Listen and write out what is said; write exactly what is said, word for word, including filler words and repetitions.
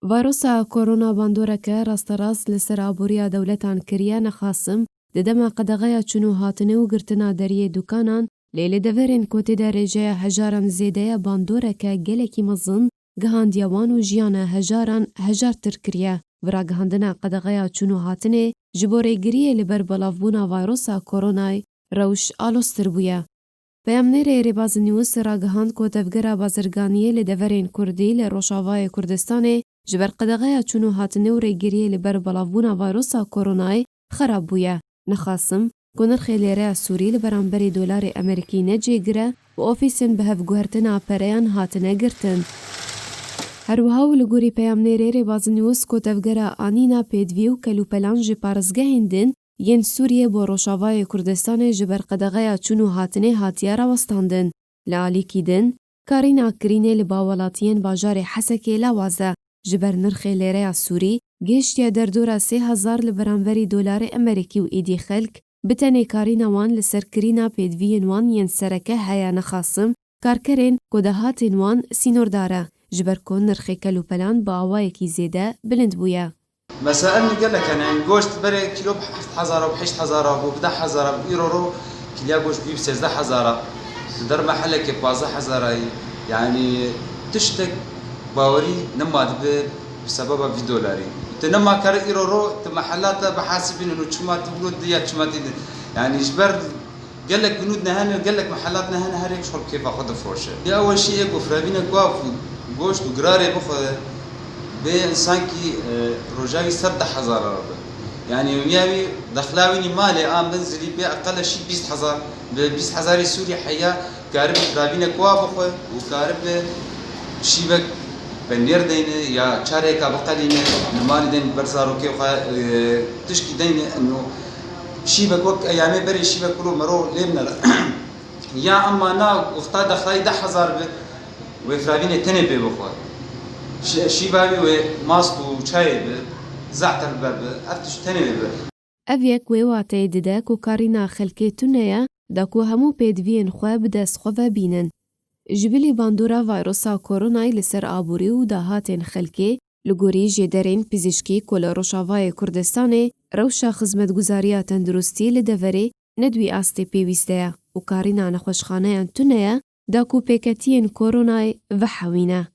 Vayrosa korona bandoreke rasterast li ser aboriya dewletan kiriye, nexasim di dema qedexeya çûn û hatinê û girtina deriyê dukanan, lê li deverên ku tê de rêjeya hejaran zêde ye, bandoreke gelekî mezin gihandiye wan û jiyana hejaran hejartir kiriye. Bi ragihandina qedexeya çûn û hatinê ji bo rêgiriyê li ber belavbûna vayrosa koronayê rewş aloztir bûye. Peyamnêrê Rêbaz News ragihand ku tevgera bazirganiyê li deverên Kurdî li Rojavayê Kurdistanê ji ber qedexeya çûn û hatinê û rêgiriyê li ber belavbûna vayrosa koronayê xerab bûye. Nexasim ku nirxê lêreya Sûrî li beramberî dolarê Amerîkî ne cêgir e û ofîsên bi hev guhertina pereyan hatine girtin. Her wiha û li gorî peyamnêrê Rêbaz News ku tevgera anîna pêdivî û kelûpelan ji parêzgehên din yên Sûriyê bo Rojavayê Kurdistanê ji ber qedexeya çûn û hatinê hatiye rawestandin. Li alîkî din, karîna kirînê li bawelatiyên bajarê Hesekê lawaz e. Ji ber nirxê lêreya Sûrî gihiştiye derdora sê hezar li beramberî dolarê Amerîkî û êdî xelk bi tenê karîna wan li ser kirîna pêdiviyên wan yên sereke heye, nexasim karkerên ku dahatên wan sînordar e, ji ber ku nirxê kelûpelan bi awayekî zêde bilind bûye. Mesail gelek hene. Goşt berê kîlo bi heft hezar û bi heşt hezar bû, bi deh hezar bû, îro ro kîliya goşt bû bi sêzdeh hezar. Di derma helekê pazdeh hezar. Yanî tiştek bawerî nema dibe bi sebeba vî dolarî. Tu nema kar îro ro tu mehelat te bihesibînin û çima tu bû di ya çima tî di. Yanî ji ber Gelek binûd nehene, gelek mehelat nehene, her yek ji xwe bi kêfa xwe difroşe. Ya ew şî yek û firevînek ku goşt û girarê bixwe bê insankî, e, roja wî ser deh hezar re be. Yanî yewmiya wî dexla wî nî malê an bin zilî bê eqele şî bîst hezar, bi bîst hezarî Sûrî heya, karibe firevînek ku bixwe û karibe şîvek penêr deyne ya çarêka biqelîne, li malê deyne ber zarokê xwe, e, tişkî deyne eno. Şîvek wek eyamê berê şîvek kuro mero lê binere. Ya emma na wexta dexlayî deh hezar bi, wê firavînê tenê pê bixwe. Şî-, şîva wî wê mast û çayê bi, zehter bi ber bi, ev tişt tenê wê bi. Ev yek wê wateyê dide ku karîna xelkê tune ye, da ku hemû pêdiviyên xwe bi dest xwe ve bînin. Ji bilî bandora vayrosa koronayê li ser aborî û dahatên xelkê, li gorî jêderên pizîşkî ku li Rojavayê Kurdistanê rewşa xizmetguzariya tenduristî li deverê ne di wî astê pêwîst de ye û karîna nexweşxaneyan tune ye, da ku pêketiyên koronayê vehewîne.